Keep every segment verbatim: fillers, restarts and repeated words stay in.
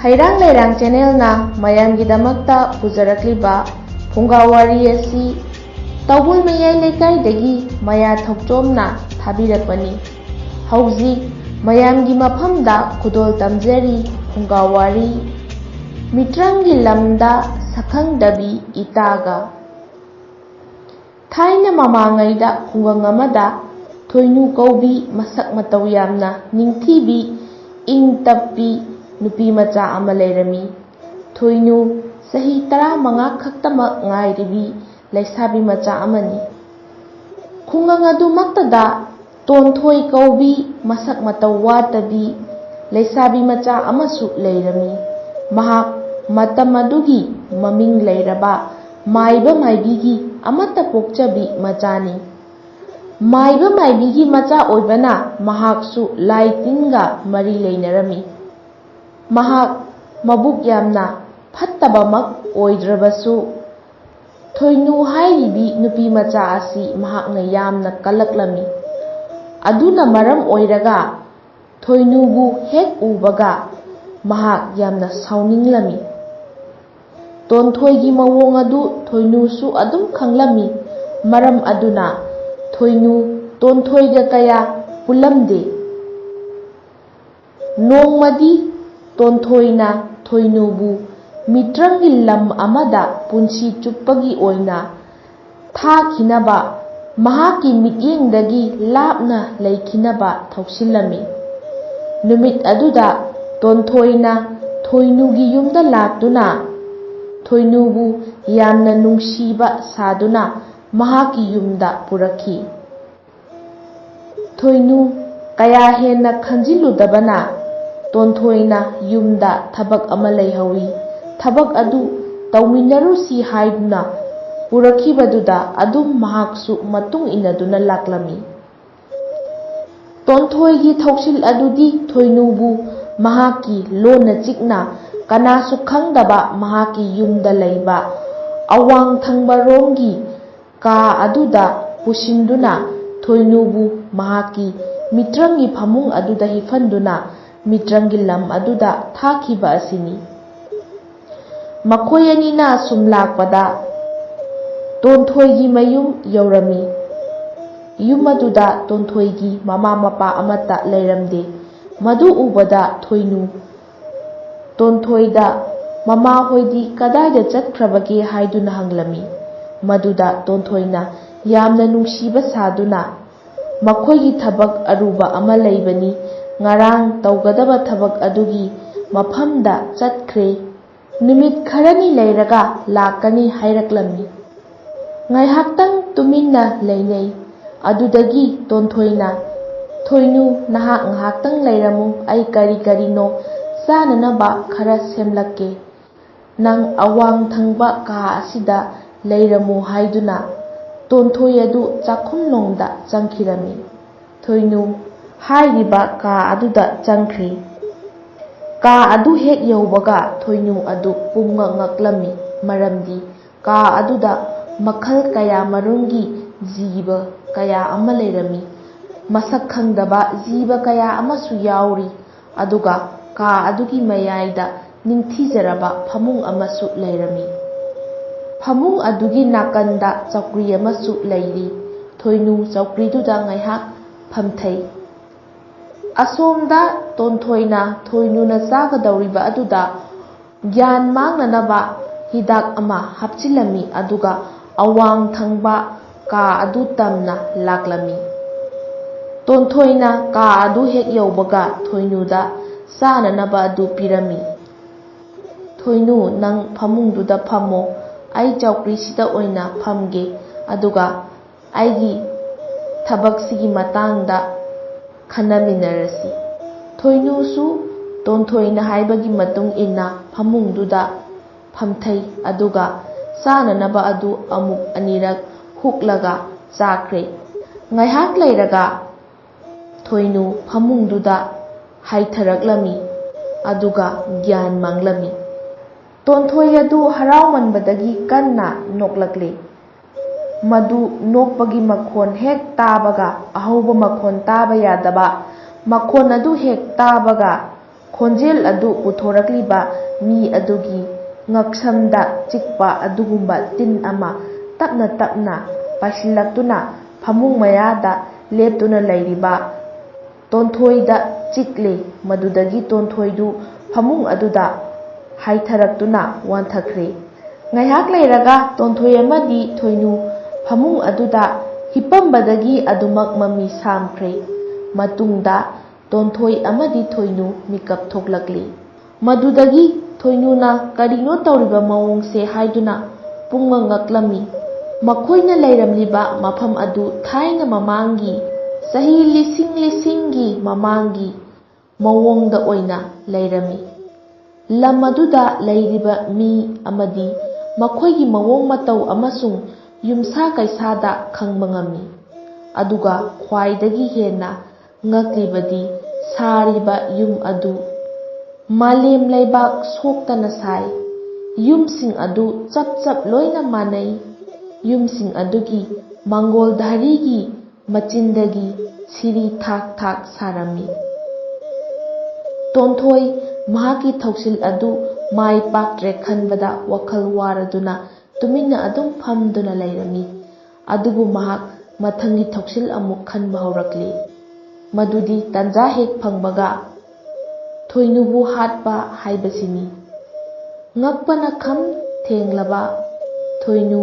ꯍꯩꯔꯥꯡ ꯂꯩꯔꯥꯡ ꯆꯦꯅꯦꯜꯅ ꯃꯌꯥꯝꯒꯤꯗꯃꯛꯇ ꯄꯨꯖꯔꯛꯂꯤꯕ ꯐꯨꯡꯒꯥ ꯋꯥꯔꯤ ꯑꯁꯤ ꯇꯧꯕꯨꯜ ꯃꯌꯥꯏ ꯂꯩꯀꯥꯏꯗꯒꯤ ꯃꯌꯥ ꯊꯧꯆꯣꯝꯅ ꯊꯥꯕꯤꯔꯛꯄꯅꯤ꯫ ꯍꯧꯖꯤꯛ ꯃꯌꯥꯝꯒꯤ ꯃꯐꯝꯗ ꯈꯨꯗꯣꯜ ꯇꯝꯖꯔꯤ ꯐꯨꯡꯒꯥ ꯋꯥꯔꯤ꯫ ꯃꯤꯇ꯭ꯔꯪꯒꯤ ꯂꯝꯗ ꯁꯛꯈꯪꯗꯕꯤ ꯏꯇꯥꯒ꯫ ꯊꯥꯏꯅ ꯃꯃꯥꯡꯉꯩꯗ ꯈꯨꯡꯒꯪ ꯑꯃꯗ ꯊꯣꯏꯅꯨ ꯀꯧꯕꯤ ꯃꯁꯛ ꯃꯇꯧ ꯌꯥꯝꯅ ꯅꯤꯡꯊꯤꯕꯤ, ꯏꯪ ꯇꯞꯄꯤ ꯅꯨꯄꯤ ꯃꯆꯥ ꯑꯃ ꯂꯩꯔꯝꯃꯤ꯫ ꯊꯣꯏꯅꯨ ꯆꯍꯤ ꯇꯔꯥꯃꯉꯥ ꯈꯛꯇꯃꯛ ꯉꯥꯏꯔꯤꯕꯤ ꯂꯩꯁꯥꯕꯤ ꯃꯆꯥ ꯑꯃꯅꯤ꯫ ꯈꯨꯡꯒꯪ ꯑꯗꯨꯃꯛꯇꯗ ꯇꯣꯟꯊꯣꯏ ꯀꯧꯕꯤ ꯃꯁꯛ ꯃꯇꯧ ꯋꯥꯠꯇꯕꯤ ꯂꯩꯁꯥꯕꯤ ꯃꯆꯥ ꯑꯃꯁꯨ ꯂꯩꯔꯝꯃꯤ꯫ ꯃꯍꯥꯛ ꯃꯇꯝ ꯑꯗꯨꯒꯤ ꯃꯃꯤꯡ ꯂꯩꯔꯕ ꯃꯥꯏꯕ ꯃꯥꯏꯕꯤꯒꯤ ꯑꯃꯠꯇ ꯄꯣꯛꯆꯕꯤ ꯃꯆꯥꯅꯤ꯫ ꯃꯥꯏꯕ ꯃꯥꯏꯕꯤꯒꯤ ꯃꯆꯥ ꯑꯣꯏꯕꯅ ꯃꯍꯥꯛꯁꯨ ꯂꯥꯏ ꯇꯤꯟꯒ ꯃꯔꯤ ꯂꯩꯅꯔꯝꯃꯤ꯫ ꯃꯍꯥꯛ ꯃꯕꯨꯛ ꯌꯥꯝꯅ ꯐꯠꯇꯕꯃꯛ ꯑꯣꯏꯗ꯭ꯔꯕꯁꯨ, ꯊꯣꯏꯅꯨ ꯍꯥꯏꯔꯤꯕꯤ ꯅꯨꯄꯤ ꯃꯆꯥ ꯑꯁꯤ ꯃꯍꯥꯛꯅ ꯌꯥꯝꯅ ꯀꯜꯂꯛꯂꯝꯃꯤ꯫ ꯑꯗꯨꯅ ꯃꯔꯝ ꯑꯣꯏꯔꯒ ꯊꯣꯏꯅꯨꯕꯨ ꯍꯦꯛ ꯎꯕꯒ ꯃꯍꯥꯛ ꯌꯥꯝꯅ ꯁꯥꯎꯅꯤꯡꯂꯝꯃꯤ꯫ ꯇꯣꯟꯊꯣꯏꯒꯤ ꯃꯑꯣꯡ ꯑꯗꯨ ꯊꯣꯏꯅꯨꯁꯨ ꯑꯗꯨꯝ ꯈꯪꯂꯝꯃꯤ꯫ ꯃꯔꯝ ꯑꯗꯨꯅ ꯊꯣꯏꯅꯨ ꯇꯣꯟꯊꯣꯏꯒ ꯀꯌꯥ ꯄꯨꯜꯂꯝꯗꯦ꯫ ꯅꯣꯡꯃꯗꯤ ꯇꯣꯟꯊꯣꯏꯅ ꯊꯣꯏꯅꯨꯕꯨ ꯃꯤꯇ꯭ꯔꯪꯒꯤ ꯂꯝ ꯑꯃꯗ ꯄꯨꯟꯁꯤ ꯆꯨꯞꯄꯒꯤ ꯑꯣꯏꯅ ꯊꯥꯈꯤꯅꯕ, ꯃꯍꯥꯛꯀꯤ ꯃꯤꯠꯌꯦꯡꯗꯒꯤ ꯂꯥꯞꯅ ꯂꯩꯈꯤꯅꯕ ꯊꯧꯁꯤꯜꯂꯝꯃꯤ꯫ ꯅꯨꯃꯤꯠ ꯑꯗꯨꯗ ꯇꯣꯟꯊꯣꯏꯅ ꯊꯣꯏꯅꯨꯒꯤ ꯌꯨꯝꯗ ꯂꯥꯛꯇꯨꯅ ꯊꯣꯏꯅꯨꯕꯨ ꯌꯥꯝꯅ ꯅꯨꯡꯁꯤꯕ ꯁꯥꯗꯨꯅ ꯃꯍꯥꯛꯀꯤ ꯌꯨꯝꯗ ꯄꯨꯔꯛꯈꯤ꯫ ꯊꯣꯏꯅꯨ ꯀꯌꯥ ꯍꯦꯟꯅ ꯈꯟꯖꯤꯜꯂꯨꯗꯕꯅ ꯇꯣꯟꯊꯣꯏꯅ ꯌꯨꯝꯗ ꯊꯕꯛ ꯑꯃ ꯂꯩꯍꯧꯏ꯫ ꯊꯕꯛ ꯑꯗꯨ ꯇꯧꯃꯤꯟꯅꯔꯨꯁꯤ ꯍꯥꯏꯗꯨꯅ ꯄꯨꯔꯛꯈꯤꯕꯗꯨꯗ ꯑꯗꯨꯝ ꯃꯍꯥꯛꯁꯨ ꯃꯇꯨꯡ ꯏꯟꯅꯗꯨꯅ ꯂꯥꯛꯂꯝꯃꯤ꯫ ꯇꯣꯟꯊꯣꯏꯒꯤ ꯊꯧꯁꯤꯜ ꯑꯗꯨꯗꯤ ꯊꯣꯏꯅꯨꯕꯨ ꯃꯍꯥꯛꯀꯤ ꯂꯣꯟꯅ ꯆꯤꯛꯅ ꯀꯅꯥꯁꯨ ꯈꯪꯗꯕ ꯃꯍꯥꯛꯀꯤ ꯌꯨꯝꯗ ꯂꯩꯕ ꯑꯋꯥꯡ ꯊꯪꯕ ꯔꯣꯝꯒꯤ ꯀꯥ ꯑꯗꯨꯗ ꯄꯨꯁꯤꯟꯗꯨꯅ ꯊꯣꯏꯅꯨꯕꯨ ꯃꯍꯥꯛꯀꯤ ꯃꯤꯇ꯭ꯔꯪꯒꯤ ꯐꯃꯨꯡ ꯑꯗꯨꯗ ꯍꯤꯞꯍꯟꯗꯨꯅ ꯃꯤꯇ꯭ꯔꯪꯒꯤ ꯂꯝ ꯑꯗꯨꯗ ꯊꯥꯈꯤꯕ ꯑꯁꯤꯅꯤ꯫ ꯃꯈꯣꯏ ꯑꯅꯤꯅ ꯁꯨꯝ ꯂꯥꯛꯄꯗ ꯇꯣꯟꯊꯣꯏꯒꯤ ꯃꯌꯨꯝ ꯌꯧꯔꯝꯃꯤ꯫ ꯌꯨꯝ ꯑꯗꯨꯗ ꯇꯣꯟꯊꯣꯏꯒꯤ ꯃꯃꯥ ꯃꯄꯥ ꯑꯃꯠꯇ ꯂꯩꯔꯝꯗꯦ꯫ ꯃꯗꯨ ꯎꯕꯗ ꯊꯣꯏꯅꯨ ꯇꯣꯟꯊꯣꯏꯗ, "ꯃꯃꯥ ꯍꯣꯏꯗꯤ ꯀꯗꯥꯏꯗ ꯆꯠꯈ꯭ꯔꯕꯒꯦ?" ꯍꯥꯏꯗꯨꯅ ꯍꯪꯂꯝꯃꯤ꯫ ꯃꯗꯨꯗ ꯇꯣꯟꯊꯣꯏꯅ ꯌꯥꯝꯅ ꯅꯨꯡꯁꯤꯕ ꯁꯥꯗꯨꯅ, "ꯃꯈꯣꯏꯒꯤ ꯊꯕꯛ ꯑꯔꯨꯕ ꯑꯃ ꯂꯩꯕꯅꯤ, ꯉꯔꯥꯡ ꯇꯧꯒꯗꯕ ꯊꯕꯛ ꯑꯗꯨꯒꯤ ꯃꯐꯝꯗ ꯆꯠꯈ꯭ꯔꯦ꯫ ꯅꯨꯃꯤꯠ ꯈꯔꯅꯤ ꯂꯩꯔꯒ ꯂꯥꯛꯀꯅꯤ" ꯍꯥꯏꯔꯛꯂꯝꯃꯤ꯫ ꯉꯥꯏꯍꯥꯛꯇꯪ ꯇꯨꯃꯤꯟꯅ ꯂꯩꯅꯩ꯫ ꯑꯗꯨꯗꯒꯤ ꯇꯣꯟꯊꯣꯏꯅ, "ꯊꯣꯏꯅꯨ, ꯅꯍꯥꯛ ꯉꯥꯏꯍꯥꯛꯇꯪ ꯂꯩꯔꯝꯃꯨ, ꯑꯩ ꯀꯔꯤ ꯀꯔꯤꯅꯣ ꯆꯥꯅꯅꯕ ꯈꯔ ꯁꯦꯝꯂꯛꯀꯦ꯫ ꯅꯪ ꯑꯋꯥꯡ ꯊꯪꯕ ꯀꯥ ꯑꯁꯤꯗ ꯂꯩꯔꯝꯃꯨ" ꯍꯥꯏꯗꯨꯅ ꯇꯣꯟꯊꯣꯏ ꯑꯗꯨ ꯆꯥꯛꯈꯨꯝꯂꯣꯝꯗ ꯆꯪꯈꯤꯔꯝꯃꯤ꯫ ꯊꯣꯏꯅꯨ ꯍꯥꯏꯔꯤꯕ ꯀꯥ ꯑꯗꯨꯗ ꯆꯪꯈ꯭ꯔꯤ꯫ ꯀꯥ ꯑꯗꯨ ꯍꯦꯛ ꯌꯧꯕꯒ ꯊꯣꯏꯅꯨ ꯑꯗꯨ ꯄꯨꯝꯉꯛ ꯉꯛꯂꯝꯃꯤ, ꯃꯔꯝꯗꯤ ꯀꯥ ꯑꯗꯨꯗ ꯃꯈꯜ ꯀꯌꯥ ꯃꯔꯨꯝꯒꯤ ꯖꯤꯕ ꯀꯌꯥ ꯑꯃ ꯂꯩꯔꯝꯃꯤ꯫ ꯃꯁꯛ ꯈꯪꯗꯕ ꯖꯤꯕ ꯀꯌꯥ ꯑꯃꯁꯨ ꯌꯥꯎꯔꯤ꯫ ꯑꯗꯨꯒ ꯀꯥ ꯑꯗꯨꯒꯤ ꯃꯌꯥꯏꯗ ꯅꯤꯡꯊꯤꯖꯔꯕ ꯐꯃꯨꯡ ꯑꯃꯁꯨ ꯂꯩꯔꯝꯃꯤ꯫ ꯐꯃꯨꯡ ꯑꯗꯨꯒꯤ ꯅꯥꯀꯟꯗ ꯆꯧꯀ꯭ꯔꯤ ꯑꯃꯁꯨ ꯂꯩꯔꯤ꯫ ꯊꯣꯏꯅꯨ ꯆꯧꯀ꯭ꯔꯤꯗꯨꯗ ꯉꯥꯏꯍꯥꯛ ꯐꯝꯊꯩ꯫ ꯑꯁꯣꯝꯗ ꯇꯣꯟꯊꯣꯏꯅ ꯊꯣꯏꯅꯨꯅ ꯆꯥꯒꯗꯧꯔꯤꯕ ꯑꯗꯨꯗ ꯒ꯭ꯌꯥꯟ ꯃꯥꯡꯅꯅꯕ ꯍꯤꯗꯥꯛ ꯑꯃ ꯍꯥꯞꯆꯤꯜꯂꯝꯃꯤ, ꯑꯗꯨꯒ ꯑꯋꯥꯡ ꯊꯪꯕ ꯀꯥ ꯑꯗꯨ ꯇꯝꯅ ꯂꯥꯛꯂꯝꯃꯤ꯫ ꯇꯣꯟꯊꯣꯏꯅ ꯀꯥ ꯑꯗꯨ ꯍꯦꯛ ꯌꯧꯕꯒ ꯊꯣꯏꯅꯨꯗ ꯆꯥꯅꯅꯕ ꯑꯗꯨ ꯄꯤꯔꯝꯃꯤ꯫ "ꯊꯣꯏꯅꯨ, ꯅꯪ ꯐꯃꯨꯡꯗꯨꯗ ꯐꯝꯃꯣ, ꯑꯩ ꯆꯧꯀ꯭ꯔꯤꯁꯤꯗ ꯑꯣꯏꯅ ꯐꯝꯒꯦ, ꯑꯗꯨꯒ ꯑꯩꯒꯤ ꯊꯕꯛꯁꯤꯒꯤ ꯃꯇꯥꯡꯗ ꯈꯟꯅꯃꯤꯟꯅꯔꯁꯤ꯫" ꯊꯣꯏꯅꯨꯁꯨ ꯇꯣꯟꯊꯣꯏꯅ ꯍꯥꯏꯕꯒꯤ ꯃꯇꯨꯡ ꯏꯟꯅ ꯐꯃꯨꯡꯗꯨꯗ ꯐꯝꯊꯩ, ꯑꯗꯨꯒ ꯆꯥꯅꯅꯕ ꯑꯗꯨ ꯑꯃꯨꯛ ꯑꯅꯤꯔꯛ ꯍꯨꯛꯂꯒ ꯆꯥꯈ꯭ꯔꯦ꯫ ꯉꯥꯏꯍꯥꯛ ꯂꯩꯔꯒ ꯊꯣꯏꯅꯨ ꯐꯃꯨꯡꯗꯨꯗ ꯍꯥꯏꯊꯔꯛꯂꯝꯃꯤ, ꯑꯗꯨꯒ ꯒ꯭ꯌꯥꯟ ꯃꯥꯡꯂꯝꯃꯤ꯫ ꯇꯣꯟꯊꯣꯏ ꯑꯗꯨ ꯍꯔꯥꯎꯃꯟꯕꯗꯒꯤ ꯀꯟꯅ ꯅꯣꯛꯂꯛꯂꯦ꯫ ꯃꯗꯨ ꯅꯣꯛꯄꯒꯤ ꯃꯈꯣꯟ ꯍꯦꯛ ꯇꯥꯕꯒ ꯑꯍꯧꯕ ꯃꯈꯣꯟ ꯇꯥꯕ ꯌꯥꯗꯕ ꯃꯈꯣꯟ ꯑꯗꯨ ꯍꯦꯛ ꯇꯥꯕꯒ, ꯈꯣꯟꯖꯦꯜ ꯑꯗꯨ ꯄꯨꯊꯣꯔꯛꯂꯤꯕ ꯃꯤ ꯑꯗꯨꯒꯤ ꯉꯛꯁꯝꯗ ꯆꯤꯛꯄ ꯑꯗꯨꯒꯨꯝꯕ ꯇꯤꯟ ꯑꯃ ꯇꯞꯅ ꯇꯞꯅ ꯄꯥꯏꯁꯤꯜꯂꯛꯇꯨꯅ ꯐꯃꯨꯡ ꯃꯌꯥꯗ ꯂꯦꯞꯇꯨꯅ ꯂꯩꯔꯤꯕ ꯇꯣꯟꯊꯣꯏꯗ ꯆꯤꯛꯂꯦ꯫ ꯃꯗꯨꯗꯒꯤ ꯇꯣꯟꯊꯣꯏꯗꯨ ꯐꯃꯨꯡ ꯑꯗꯨꯗ ꯍꯥꯏꯊꯔꯛꯇꯨꯅ ꯋꯥꯟꯊꯈ꯭ꯔꯦ꯫ ꯉꯥꯏꯍꯥꯛ ꯂꯩꯔꯒ ꯇꯣꯟꯊꯣꯏ ꯑꯃꯗꯤ ꯊꯣꯏꯅꯨ ꯐꯃꯨꯡ ꯑꯗꯨꯗ ꯍꯤꯞꯄꯝꯕꯗꯒꯤ ꯑꯗꯨꯃꯛ ꯃꯃꯤ ꯁꯥꯝꯈ꯭ꯔꯦ꯫ ꯃꯇꯨꯡꯗ ꯇꯣꯟꯊꯣꯏ ꯑꯃꯗꯤ ꯊꯣꯏꯅꯨ ꯃꯤꯀꯞ ꯊꯣꯛꯂꯛꯂꯤ꯫ ꯃꯗꯨꯗꯒꯤ ꯊꯣꯏꯅꯨꯅ ꯀꯔꯤꯅꯣ ꯇꯧꯔꯤꯕ ꯃꯑꯣꯡꯁꯦ ꯍꯥꯏꯗꯨꯅ ꯄꯨꯡꯉꯛ ꯉꯛꯂꯝꯃꯤ꯫ ꯃꯈꯣꯏꯅ ꯂꯩꯔꯝꯂꯤꯕ ꯃꯐꯝ ꯑꯗꯨ ꯊꯥꯏꯅ ꯃꯃꯥꯡꯒꯤ, ꯆꯍꯤ ꯂꯤꯁꯤꯡ ꯂꯤꯁꯤꯡꯒꯤ ꯃꯃꯥꯡꯒꯤ ꯃꯑꯣꯡꯗ ꯑꯣꯏꯅ ꯂꯩꯔꯝꯃꯤ꯫ ꯂꯝ ꯑꯗꯨꯗ ꯂꯩꯔꯤꯕ ꯃꯤ ꯑꯃꯗꯤ ꯃꯈꯣꯏꯒꯤ ꯃꯑꯣꯡ ꯃꯇꯧ ꯑꯃꯁꯨꯡ ꯌꯨꯝꯁꯥ ꯀꯩꯁꯥꯗ ꯈꯪꯕ ꯉꯝꯃꯤ꯫ ꯑꯗꯨꯒ ꯈ꯭ꯋꯥꯏꯗꯒꯤ ꯍꯦꯟꯅ ꯉꯛꯂꯤꯕꯗꯤ ꯁꯥꯔꯤꯕ ꯌꯨꯝ ꯑꯗꯨ ꯃꯥꯂꯦꯝ ꯂꯩꯕꯥꯛ ꯁꯣꯛꯇꯅ ꯁꯥꯏ꯫ ꯌꯨꯝꯁꯤꯡ ꯑꯗꯨ ꯆꯞ ꯆꯞ ꯂꯣꯏꯅ ꯃꯥꯟꯅꯩ꯫ ꯌꯨꯝꯁꯤꯡ ꯑꯗꯨꯒꯤ ꯃꯥꯡꯒꯣꯜ ꯙꯥꯔꯤꯒꯤ ꯃꯆꯤꯟꯗꯒꯤ ꯁꯤꯔꯤ ꯊꯥꯛ ꯊꯥꯛ ꯁꯥꯔꯝꯃꯤ꯫ ꯇꯣꯟꯊꯣꯏ ꯃꯍꯥꯛꯀꯤ ꯊꯧꯁꯤꯜ ꯑꯗꯨ ꯃꯥꯏ ꯄꯥꯛꯇ꯭ꯔꯦ ꯈꯟꯕꯗ ꯋꯥꯈꯜ ꯋꯥꯔꯗꯨꯅ ꯇꯨꯃꯤꯟꯅ ꯑꯗꯨꯝ ꯐꯝꯗꯨꯅ ꯂꯩꯔꯝꯃꯤ꯫ ꯑꯗꯨꯕꯨ ꯃꯍꯥꯛ ꯃꯊꯪꯒꯤ ꯊꯧꯁꯤꯜ ꯑꯃꯨꯛ ꯈꯟꯕ ꯍꯧꯔꯛꯂꯤ꯫ ꯃꯗꯨꯗꯤ ꯇꯟꯖꯥ ꯍꯦꯛ ꯐꯪꯕꯒ ꯊꯣꯏꯅꯨꯕꯨ ꯍꯥꯠꯄ ꯍꯥꯏꯕꯁꯤꯅꯤ꯫ ꯉꯛꯄꯅ ꯈꯝ ꯊꯦꯡꯂꯕ ꯊꯣꯏꯅꯨ,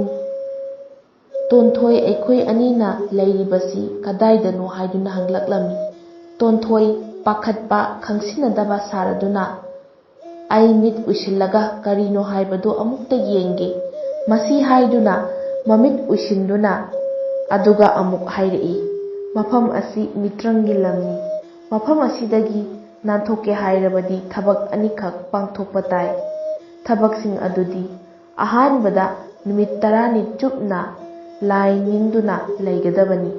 "ꯇꯣꯟꯊꯣꯏ, ꯑꯩꯈꯣꯏ ꯑꯅꯤꯅ ꯂꯩꯔꯤꯕꯁꯤ ꯀꯗꯥꯏꯗꯅꯣ?" ꯍꯥꯏꯗꯨꯅ ꯍꯪꯂꯛꯂꯝꯃꯤ꯫ ꯇꯣꯟꯊꯣꯏ ꯄꯥꯈꯠꯄ ꯈꯪꯁꯤꯟꯅꯗꯕ ꯁꯥꯔꯗꯨꯅ, "ꯑꯩ ꯃꯤꯠ ꯎꯏꯁꯤꯜꯂꯒ ꯀꯔꯤꯅꯣ ꯍꯥꯏꯕꯗꯨ ꯑꯃꯨꯛꯇ ꯌꯦꯡꯒꯦ" ꯃꯁꯤ ꯍꯥꯏꯗꯨꯅ ꯃꯃꯤꯠ ꯎꯏꯁꯤꯟꯗꯨꯅ ꯑꯗꯨꯒ ꯑꯃꯨꯛ ꯍꯥꯏꯔꯛꯏ, "ꯃꯐꯝ ꯑꯁꯤ ꯃꯤꯇ꯭ꯔꯪꯒꯤ ꯂꯝꯅꯤ꯫ ꯃꯐꯝ ꯑꯁꯤꯗꯒꯤ ꯅꯥꯟꯊꯣꯛꯀꯦ ꯍꯥꯏꯔꯕꯗꯤ ꯊꯕꯛ ꯑꯅꯤꯈꯛ ꯄꯥꯡꯊꯣꯛꯄ ꯇꯥꯏ꯫ ꯊꯕꯛꯁꯤꯡ ꯑꯗꯨꯗꯤ ꯑꯍꯥꯟꯕꯗ ꯅꯨꯃꯤꯠ ꯇꯔꯥꯅꯤ ꯆꯨꯞꯅ ꯂꯥꯏ ꯅꯤꯡꯗꯨꯅ ꯂꯩꯒꯗꯕꯅꯤ꯫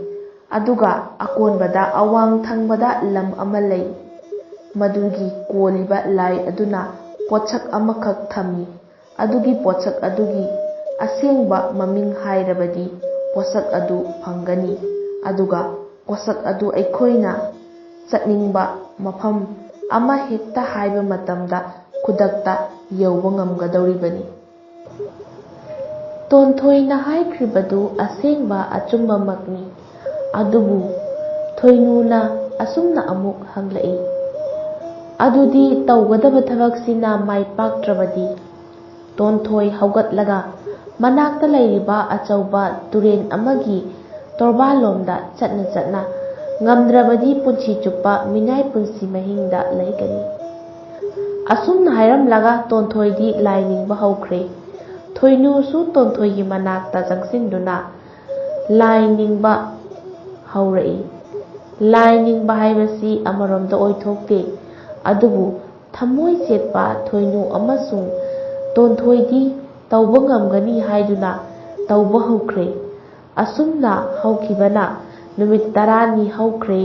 ꯑꯗꯨꯒ ꯑꯀꯣꯟꯕꯗ ꯑꯋꯥꯡ ꯊꯪꯕꯗ ꯂꯝ ꯑꯃ ꯂꯩ꯫ ꯃꯗꯨꯒꯤ ꯀꯣꯜꯂꯤꯕ ꯂꯥꯏ ꯑꯗꯨꯅ ꯄꯣꯠꯁꯛ ꯑꯃꯈꯛ ꯊꯝꯃꯤ꯫ ꯑꯗꯨꯒꯤ ꯄꯣꯠꯁꯛ ꯑꯗꯨꯒꯤ ꯑꯁꯦꯡꯕ ꯃꯃꯤꯡ ꯍꯥꯏꯔꯕꯗꯤ ꯄꯣꯠꯁꯛ ꯑꯗꯨ ꯐꯪꯒꯅꯤ꯫ ꯑꯗꯨꯒ ꯄꯣꯠꯁꯛ ꯑꯗꯨ ꯑꯩꯈꯣꯏꯅ ꯆꯠꯅꯤꯡꯕ ꯃꯐꯝ ꯑꯃ ꯍꯦꯛꯇ ꯍꯥꯏꯕ ꯃꯇꯝꯗ ꯈꯨꯗꯛꯇ ꯌꯧꯕ ꯉꯝꯒꯗꯧꯔꯤꯕꯅꯤ꯫ ꯇꯣꯟꯊꯣꯏꯅ ꯍꯥꯏꯈ꯭ꯔꯤꯕꯗꯨ ꯑꯁꯦꯡꯕ ꯑꯆꯨꯝꯕꯃꯛꯅꯤ꯫ ꯑꯗꯨꯕꯨ ꯊꯣꯏꯅꯨꯅ ꯑꯁꯨꯝꯅ ꯑꯃꯨꯛ ꯍꯪꯂꯛꯏ, "ꯑꯗꯨꯗꯤ ꯇꯧꯒꯗꯕ ꯊꯕꯛꯁꯤꯅ ꯃꯥꯏ ꯄꯥꯛꯇ꯭ꯔꯕꯗꯤ?" ꯇꯣꯟꯊꯣꯏ ꯍꯧꯒꯠꯂꯒ ꯃꯅꯥꯛꯇ ꯂꯩꯔꯤꯕ ꯑꯆꯧꯕ ꯇꯨꯔꯦꯜ ꯑꯃꯒꯤ ꯇꯣꯔꯕꯥꯟꯂꯣꯝꯗ ꯆꯠꯅ ꯆꯠꯅ, "ꯉꯝꯗ꯭ꯔꯕꯗꯤ ꯄꯨꯟꯁꯤ ꯆꯨꯞꯄ ꯃꯤꯅꯥꯏ ꯄꯨꯟꯁꯤ ꯃꯍꯤꯡꯗ ꯂꯩꯒꯅꯤ"꯫ ꯑꯁꯨꯝꯅ ꯍꯥꯏꯔꯝꯂꯒ ꯇꯣꯟꯊꯣꯏꯗꯤ ꯂꯥꯏ ꯅꯤꯡꯕ ꯍꯧꯈ꯭ꯔꯦ꯫ ꯊꯣꯏꯅꯨꯁꯨ ꯇꯣꯟꯊꯣꯏꯒꯤ ꯃꯅꯥꯛꯇ ꯆꯪꯁꯤꯟꯗꯨꯅ ꯂꯥꯏ ꯅꯤꯡꯕ ꯍꯧꯔꯛꯏ꯫ ꯂꯥꯏ ꯅꯤꯡꯕ ꯍꯥꯏꯕꯁꯤ ꯑꯃꯔꯣꯝꯗ ꯑꯣꯏꯊꯣꯛꯇꯦ, ꯑꯗꯨꯕꯨ ꯊꯃꯣꯏ ꯁꯦꯠꯄ ꯊꯣꯏꯅꯨ ꯑꯃꯁꯨꯡ ꯇꯣꯟꯊꯣꯏꯗꯤ ꯇꯧꯕ ꯉꯝꯒꯅꯤ ꯍꯥꯏꯗꯨꯅ ꯇꯧꯕ ꯍꯧꯈ꯭ꯔꯦ꯫ ꯑꯁꯨꯝꯅ ꯍꯧꯈꯤꯕꯅ ꯅꯨꯃꯤꯠ ꯇꯔꯥꯅꯤ ꯍꯧꯈ꯭ꯔꯦ꯫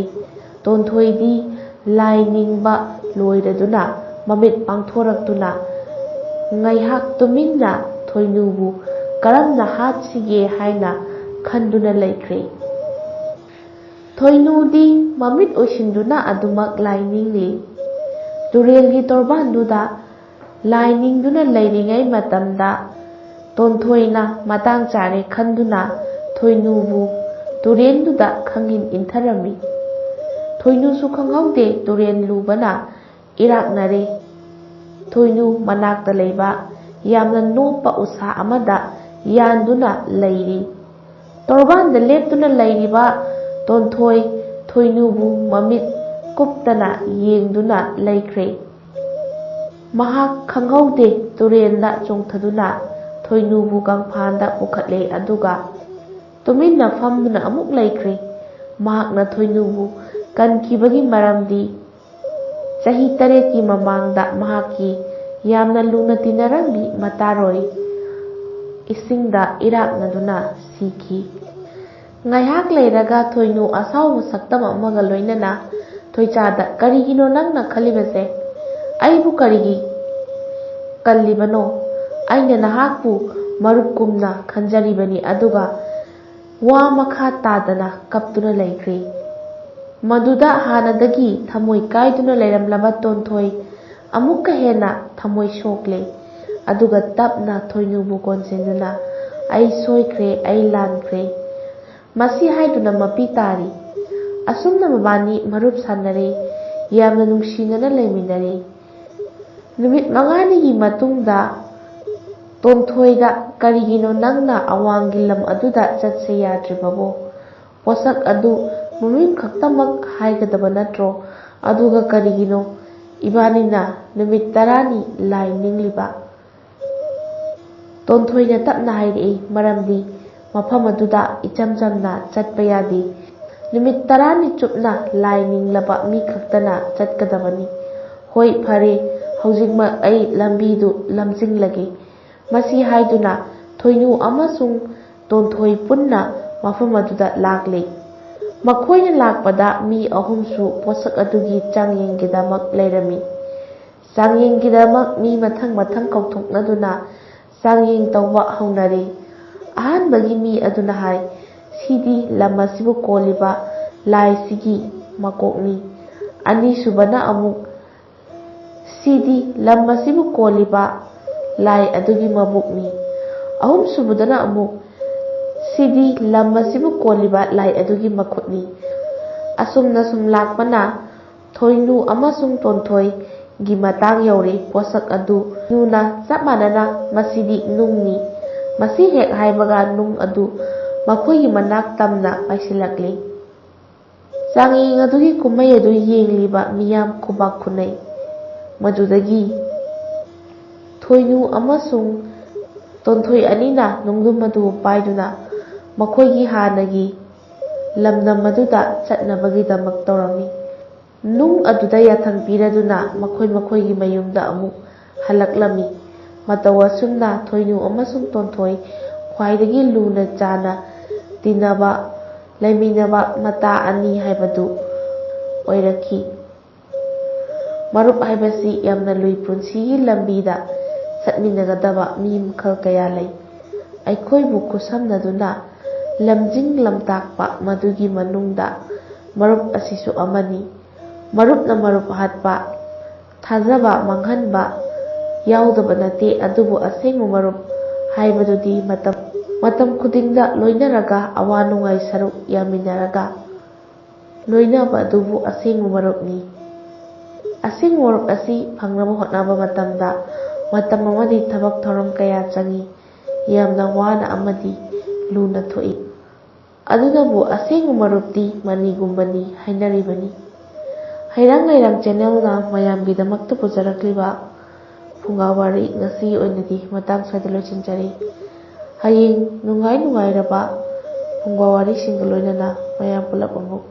ꯇꯣꯟꯊꯣꯏꯗꯤ ꯂꯥꯏ ꯅꯤꯡꯕ ꯂꯣꯏꯔꯗꯨꯅ ꯃꯃꯤꯠ ꯄꯥꯡꯊꯣꯔꯛꯇꯨꯅ ꯉꯥꯏꯍꯥꯛ ꯇꯨꯃꯤꯟꯅ ꯊꯣꯏꯅꯨꯕꯨ ꯀꯔꯝꯅ ꯍꯥꯠꯁꯤꯒꯦ ꯍꯥꯏꯅ ꯈꯟꯗꯨꯅ ꯂꯩꯈ꯭ꯔꯦ꯫ ꯊꯣꯏꯅꯨꯗꯤ ꯃꯃꯤꯠ ꯎꯏꯁꯤꯟꯗꯨꯅ ꯑꯗꯨꯃꯛ ꯂꯥꯏ ꯅꯤꯡꯂꯤ꯫ ꯇꯨꯔꯦꯜꯒꯤ ꯇꯣꯔꯕꯥꯟꯗꯨꯗ ꯂꯥꯏ ꯅꯤꯡꯗꯨꯅ ꯂꯩꯔꯤꯉꯩ ꯃꯇꯝꯗ ꯇꯣꯟꯊꯣꯏꯅ ꯃꯇꯥꯡ ꯆꯥꯔꯦ ꯈꯟꯗꯨꯅ ꯊꯣꯏꯅꯨꯕꯨ ꯇꯨꯔꯦꯜꯗꯨꯗ ꯈꯪꯏꯟ ꯏꯟꯊꯔꯝꯃꯤ꯫ ꯊꯣꯏꯅꯨꯁꯨ ꯈꯪꯍꯧꯗꯦ, ꯇꯨꯔꯦꯜ ꯂꯨꯕꯅ ꯏꯔꯥꯛꯅꯔꯦ꯫ ꯊꯣꯏꯅꯨ ꯃꯅꯥꯛꯇ ꯂꯩꯕ ꯌꯥꯝꯅ ꯅꯣꯞꯄ ꯎꯁꯥ ꯑꯃꯗ ꯌꯥꯟꯗꯨꯅ ꯂꯩꯔꯤ꯫ ꯇꯣꯔꯕꯥꯟꯗ ꯂꯦꯞꯇꯨꯅ ꯂꯩꯔꯤꯕ ꯇꯣꯟꯊꯣꯏ ꯊꯣꯏꯅꯨꯕꯨ ꯃꯃꯤꯠ ꯀꯨꯞꯇꯅ ꯌꯦꯡꯗꯨꯅ ꯂꯩꯈ꯭ꯔꯦ꯫ ꯃꯍꯥꯛ ꯈꯪꯍꯧꯗꯦ, ꯇꯨꯔꯦꯜꯗ ꯆꯣꯡꯊꯗꯨꯅ ꯊꯣꯏꯅꯨꯕꯨ ꯀꯪꯐꯥꯟꯗ ꯄꯨꯈꯠꯂꯦ, ꯑꯗꯨꯒ ꯇꯨꯃꯤꯟꯅ ꯐꯝꯗꯨꯅ ꯑꯃꯨꯛ ꯂꯩꯈ꯭ꯔꯦ꯫ ꯃꯍꯥꯛꯅ ꯊꯣꯏꯅꯨꯕꯨ ꯀꯟꯈꯤꯕꯒꯤ ꯃꯔꯝꯗꯤ ꯆꯍꯤ ꯇꯔꯦꯠꯀꯤ ꯃꯃꯥꯡꯗ ꯃꯍꯥꯛꯀꯤ ꯌꯥꯝꯅ ꯂꯨꯅ ꯇꯤꯟꯅꯔꯝꯃꯤ ꯃꯇꯥꯔꯣꯏ ꯏꯁꯤꯡꯗ ꯏꯔꯥꯛꯅꯗꯨꯅ ꯁꯤꯈꯤ꯫ ꯉꯥꯏꯍꯥꯛ ꯂꯩꯔꯒ ꯊꯣꯏꯅꯨ ꯑꯁꯥꯎꯕ ꯁꯛꯇꯝ ꯑꯃꯒ ꯂꯣꯏꯅꯅ ꯊꯣꯏꯆꯥꯗ, "ꯀꯔꯤꯒꯤꯅꯣ ꯅꯪꯅ ꯈꯜꯂꯤꯕꯁꯦ? ꯑꯩꯕꯨ ꯀꯔꯤꯒꯤ ꯀꯜꯂꯤꯕꯅꯣ? ꯑꯩꯅ ꯅꯍꯥꯛꯄꯨ ꯃꯔꯨꯞꯀꯨꯝꯅ ꯈꯟꯖꯔꯤꯕꯅꯤ"꯫ ꯑꯗꯨꯒ ꯋꯥ ꯃꯈꯥ ꯇꯥꯗꯅ ꯀꯞꯇꯨꯅ ꯂꯩꯈ꯭ꯔꯦ꯫ ꯃꯗꯨꯗ ꯍꯥꯟꯅꯗꯒꯤ ꯊꯃꯣꯏ ꯀꯥꯏꯗꯨꯅ ꯂꯩꯔꯝꯂꯕ ꯇꯣꯟꯊꯣꯏ ꯑꯃꯨꯛꯀ ꯍꯦꯟꯅ ꯊꯃꯣꯏ ꯁꯣꯛꯂꯦ꯫ ꯑꯗꯨꯒ ꯇꯞꯅ ꯊꯣꯏꯅꯨꯕꯨ ꯀꯣꯟꯁꯤꯟꯗꯨꯅ, "ꯑꯩ ꯁꯣꯏꯈ꯭ꯔꯦ, ꯑꯩ ꯂꯥꯟꯈ꯭ꯔꯦ" ꯃꯁꯤ ꯍꯥꯏꯗꯨꯅ ꯃꯄꯤ ꯇꯥꯔꯤ꯫ ꯑꯁꯨꯝꯅ ꯃꯕꯥꯅꯤ ꯃꯔꯨꯞ ꯁꯥꯟꯅꯔꯦ, ꯌꯥꯝꯅ ꯅꯨꯡꯁꯤꯅꯅ ꯂꯩꯃꯤꯟꯅꯔꯦ꯫ ꯅꯨꯃꯤꯠ ꯃꯉꯥꯅꯤꯒꯤ ꯃꯇꯨꯡꯗ ꯇꯣꯟꯊꯣꯏꯗ, "ꯀꯔꯤꯒꯤꯅꯣ ꯅꯪꯅ ꯑꯋꯥꯡꯒꯤ ꯂꯝ ꯑꯗꯨꯗ ꯆꯠꯁꯦ ꯌꯥꯗ꯭ꯔꯤꯕꯕꯣ? ꯄꯣꯠꯁꯛ ꯑꯗꯨ ꯃꯃꯤꯡ ꯈꯛꯇꯃꯛ ꯍꯥꯏꯒꯗꯕ ꯅꯠꯇ꯭ꯔꯣ? ꯑꯗꯨꯒ ꯀꯔꯤꯒꯤꯅꯣ ꯏꯕꯥꯅꯤꯅ ꯅꯨꯃꯤꯠ ꯇꯔꯥꯅꯤ ꯂꯥꯏ ꯅꯤꯡꯂꯤꯕ?" ꯇꯣꯟꯊꯣꯏꯅ ꯇꯞꯅ ꯍꯥꯏꯔꯛꯏ, "ꯃꯔꯝꯗꯤ ꯃꯐꯝ ꯑꯗꯨꯗ ꯏꯆꯝ ꯆꯝꯅ ꯆꯠꯄ ꯌꯥꯗꯦ꯫ ꯅꯨꯃꯤꯠ ꯇꯔꯥꯅꯤ ꯆꯨꯞꯅ ꯂꯥꯏ ꯅꯤꯡꯂꯕ ꯃꯤ ꯈꯛꯇꯅ ꯆꯠꯀꯗꯕꯅꯤ꯫ ꯍꯣꯏ, ꯐꯔꯦ, ꯍꯧꯖꯤꯛꯃꯛ ꯑꯩ ꯂꯝꯕꯤꯗꯨ ꯂꯝꯖꯤꯡꯂꯒꯦ" ꯃꯁꯤ ꯍꯥꯏꯗꯨꯅ ꯊꯣꯏꯅꯨ ꯑꯃꯁꯨꯡ ꯇꯣꯟꯊꯣꯏ ꯄꯨꯟꯅ ꯃꯐꯝ ꯑꯗꯨꯗ ꯂꯥꯛꯂꯦ꯫ ꯃꯈꯣꯏꯅ ꯂꯥꯛꯄꯗ ꯃꯤ ꯑꯍꯨꯝꯁꯨ ꯄꯣꯠꯁꯛ ꯑꯗꯨꯒꯤ ꯆꯥꯡꯌꯦꯡꯒꯤꯗꯃꯛ ꯂꯩꯔꯝꯃꯤ꯫ ꯆꯥꯡꯌꯦꯡꯒꯤꯗꯃꯛ ꯃꯤ ꯃꯊꯪ ꯃꯊꯪ ꯀꯧꯊꯣꯛꯅꯗꯨꯅ ꯆꯥꯡꯌꯦꯡ ꯇꯧꯕ ꯍꯧꯅꯔꯦ꯫ ꯑꯍꯥꯟꯕꯒꯤ ꯃꯤ ꯑꯗꯨꯅ ꯍꯥꯏ, "ꯁꯤꯗꯤ ꯂꯝ ꯑꯁꯤꯕꯨ ꯀꯣꯜꯂꯤꯕ ꯂꯥꯏꯁꯤꯒꯤ ꯃꯀꯣꯛꯅꯤ"꯫ ꯑꯅꯤꯁꯨꯕꯅ ꯑꯃꯨꯛ, "ꯁꯤꯗꯤ ꯂꯝ ꯑꯁꯤꯕꯨ ꯀꯣꯜꯂꯤꯕ ꯂꯥꯏ ꯑꯗꯨꯒꯤ ꯃꯕꯨꯛꯅꯤ"꯫ ꯑꯍꯨꯝꯁꯨꯕꯗꯅ ꯑꯃꯨꯛ, "ꯁꯤꯗꯤ ꯂꯝ ꯑꯁꯤꯕꯨ ꯀꯣꯜꯂꯤꯕ ꯂꯥꯏ ꯑꯗꯨꯒꯤ ꯃꯈꯨꯠꯅꯤ"꯫ ꯑꯁꯨꯝꯅ ꯁꯨꯝ ꯂꯥꯛꯄꯅ ꯊꯣꯏꯅꯨ ꯑꯃꯁꯨꯡ ꯇꯣꯟꯊꯣꯏꯒꯤ ꯃꯇꯥꯡ ꯌꯧꯔꯦ꯫ ꯄꯣꯠꯁꯛ ꯑꯗꯨ ꯅꯨꯅ ꯆꯞ ꯃꯥꯟꯅꯅ, "ꯃꯁꯤꯗꯤ ꯅꯨꯡꯅꯤ"꯫ ꯃꯁꯤ ꯍꯦꯛ ꯍꯥꯏꯕꯒ ꯅꯨꯡ ꯑꯗꯨ ꯃꯈꯣꯏꯒꯤ ꯃꯅꯥꯛ ꯇꯝꯅ ꯄꯥꯏꯁꯤꯜꯂꯛꯂꯦ꯫ ꯆꯥꯡꯌꯦꯡ ꯑꯗꯨꯒꯤ ꯀꯨꯝꯍꯩ ꯑꯗꯨ ꯌꯦꯡꯂꯤꯕ ꯃꯤꯌꯥꯝ ꯈꯨꯕꯥꯛ ꯈꯨꯅꯩ꯫ ꯃꯗꯨꯗꯒꯤ ꯊꯣꯏꯅꯨ ꯑꯃꯁꯨꯡ ꯇꯣꯟꯊꯣꯏ ꯑꯅꯤꯅ ꯅꯨꯡꯗꯨꯝ ꯑꯗꯨ ꯄꯥꯏꯗꯨꯅ ꯃꯈꯣꯏꯒꯤ ꯍꯥꯟꯅꯒꯤ ꯂꯝꯗꯝ ꯑꯗꯨꯗ ꯆꯠꯅꯕꯒꯤꯗꯃꯛ ꯇꯧꯔꯝꯃꯤ꯫ ꯅꯨꯡ ꯑꯗꯨꯗ ꯌꯥꯊꯪ ꯄꯤꯔꯗꯨꯅ ꯃꯈꯣꯏ ꯃꯈꯣꯏꯒꯤ ꯃꯌꯨꯝꯗ ꯑꯃꯨꯛ ꯍꯜꯂꯛꯂꯝꯃꯤ꯫ ꯃꯇꯧ ꯑꯁꯨꯝꯅ ꯊꯣꯏꯅꯨ ꯑꯃꯁꯨꯡ ꯇꯣꯟꯊꯣꯏ ꯈ꯭ꯋꯥꯏꯗꯒꯤ ꯂꯨꯅ ꯆꯥꯟꯅ ꯇꯤꯟꯅꯕ, ꯂꯩꯃꯤꯟꯅꯕ ꯃꯇꯥ ꯑꯅꯤ ꯍꯥꯏꯕꯗꯨ ꯑꯣꯏꯔꯛꯈꯤ꯫ ꯃꯔꯨꯞ ꯍꯥꯏꯕꯁꯤ ꯌꯥꯝꯅ ꯂꯨꯏ꯫ ꯄꯨꯟꯁꯤꯒꯤ ꯂꯝꯕꯤꯗ ꯆꯠꯃꯤꯟꯅꯒꯗꯕ ꯃꯤ ꯃꯈꯜ ꯀꯌꯥ ꯂꯩ꯫ ꯑꯩꯈꯣꯏꯕꯨ ꯈꯨꯠꯁꯝꯅꯗꯨꯅ ꯂꯝꯖꯤꯡ ꯂꯝꯇꯥꯛꯄ, ꯃꯗꯨꯒꯤ ꯃꯅꯨꯡꯗ ꯃꯔꯨꯞ ꯑꯁꯤꯁꯨ ꯑꯃꯅꯤ꯫ ꯃꯔꯨꯞꯅ ꯃꯔꯨꯞ ꯍꯥꯠꯄ, ꯊꯥꯖꯕ ꯃꯥꯡꯍꯟꯕ ꯌꯥꯎꯗꯕ ꯅꯠꯇꯦ, ꯑꯗꯨꯕꯨ ꯑꯁꯦꯡꯕ ꯃꯔꯨꯞ ꯍꯥꯏꯕꯗꯨꯗꯤ ꯃꯇꯝ, ꯃꯇꯝ ꯈꯨꯗꯤꯡꯗ ꯂꯣꯏꯅꯔꯒ ꯑꯋꯥ ꯅꯨꯡꯉꯥꯏ ꯁꯔꯨꯛ ꯌꯥꯃꯤꯟꯅꯔꯒ ꯂꯣꯏꯅꯕ ꯑꯗꯨꯕꯨ ꯑꯁꯦꯡꯕ ꯃꯔꯨꯞꯅꯤ꯫ ꯑꯁꯦꯡꯕ ꯃꯔꯨꯞ ꯑꯁꯤ ꯐꯪꯅꯕ ꯍꯣꯠꯅꯕ ꯃꯇꯝꯗ ꯃꯇꯝ ꯑꯃꯗꯤ ꯊꯕꯛ ꯊꯧꯔꯝ ꯀꯌꯥ ꯆꯪꯏ, ꯌꯥꯝꯅ ꯋꯥꯅ ꯑꯃꯗꯤ ꯂꯨꯅ ꯊꯣꯛꯏ꯫ ꯑꯗꯨꯅꯕꯨ ꯑꯁꯦꯡꯕ ꯃꯔꯨꯞꯇꯤ ꯃꯅꯤꯒꯨꯝꯕꯅꯤ ꯍꯥꯏꯅꯔꯤꯕꯅꯤ꯫ ꯍꯩꯔꯥꯡ ꯂꯩꯔꯥꯡ ꯆꯦꯅꯦꯜꯅ ꯃꯌꯥꯝꯒꯤꯗꯃꯛꯇ ꯄꯨꯖꯔꯛꯂꯤꯕ ꯐꯨꯡꯒꯥ ꯋꯥꯔꯤ ꯉꯁꯤꯒꯤ ꯑꯣꯏꯅꯗꯤ ꯃꯇꯥꯡ ꯁ꯭ꯋꯥꯏꯗ ꯂꯣꯏꯁꯤꯟꯖꯔꯦ꯫ ꯍꯌꯦꯡ ꯅꯨꯡꯉꯥꯏ ꯅꯨꯡꯉꯥꯏꯔꯕ ꯐꯨꯡꯒꯥ ꯋꯥꯔꯤꯁꯤꯡꯒ ꯂꯣꯏꯅꯅ ꯃꯌꯥꯝ ꯄꯨꯂꯞ ꯑꯃꯨꯛ